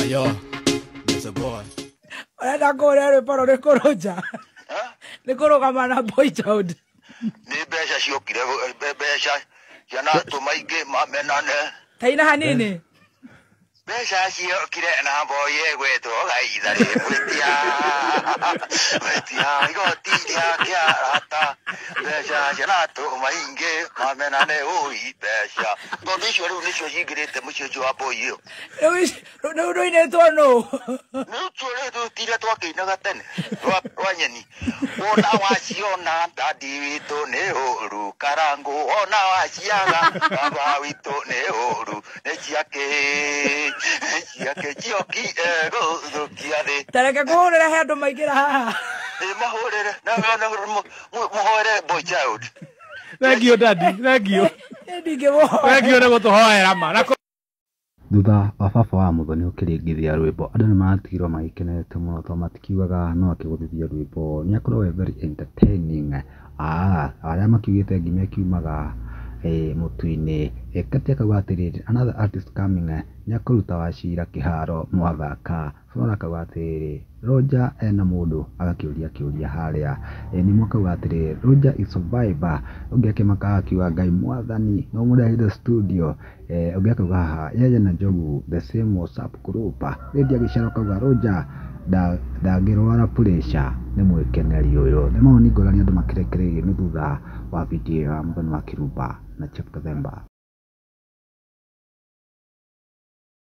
Ayo, it's a boy. Ũrenda kũrĩa rwĩmbo rũrĩkũ Roger? Nĩ kũrũgama na boy child. Nĩ mbeca ciokire, mbeca cianatũma ingĩ mamenane. Taina hanini. Mbeca ciokire na boy egwetwo Gaitharĩ mwĩtia mwĩtia igoti rĩa kĩarata, mbeca cianatũma ingĩ mamenane, ũi mbeca tondũ icio rĩu nĩcio cingĩrĩte mũciĩ ũcio wa boy ĩyo. Rĩu rũinĩtwo nũ? Nĩ ũcio rĩu tira twakĩinaga tene rwa nyeni, ona waciona dadi witũ nĩ ũru karangũ, ona waciaga baba witũ nĩ ũru, nĩ ciake ciake cioki egũthũkia thĩ. Tareke kũhũrĩra he andũ maingĩra haha. Ĩ mahũrĩre na mũhoere boy child. Thank you, daddy, thank you. Ndingĩmũhoera. Thank you nĩ gũtũhoera ma na. Thutha wa baba wa Muthoni gũkĩringithia rwĩmbo, andũ nĩ maratigirwo magĩkenete mũno tondũ matikiugaga no akĩgũthithie rwĩmbo, nĩ akorwo e very entertaining. Arĩa makiugĩte ngima ĩkiumaga mũtu-inĩ. Kati akauga atĩrĩrĩ, another artist coming, nĩ akũruta Wachira kĩharo mwathaka. Flora akauga atĩrĩrĩ, Roger ena mũndũ, agakĩũria kĩũria harĩa. Nĩmo akauga atĩrĩrĩ, Roger is survivor. Ũngĩ akĩmaka akiuga Ngai mwathani no mũrehire studio. Ũngĩ akauga haha yeye na Njogu the same WhatsApp group. Lydia Gĩcero akauga Roger ndangĩrwara pressure nĩ mwĩkeneri ũyũ. Nĩ maoni ngũrani andũ makĩrekereirio nĩ thutha wa video ya Muthoni wa Kĩrumba na Chief Kathemba.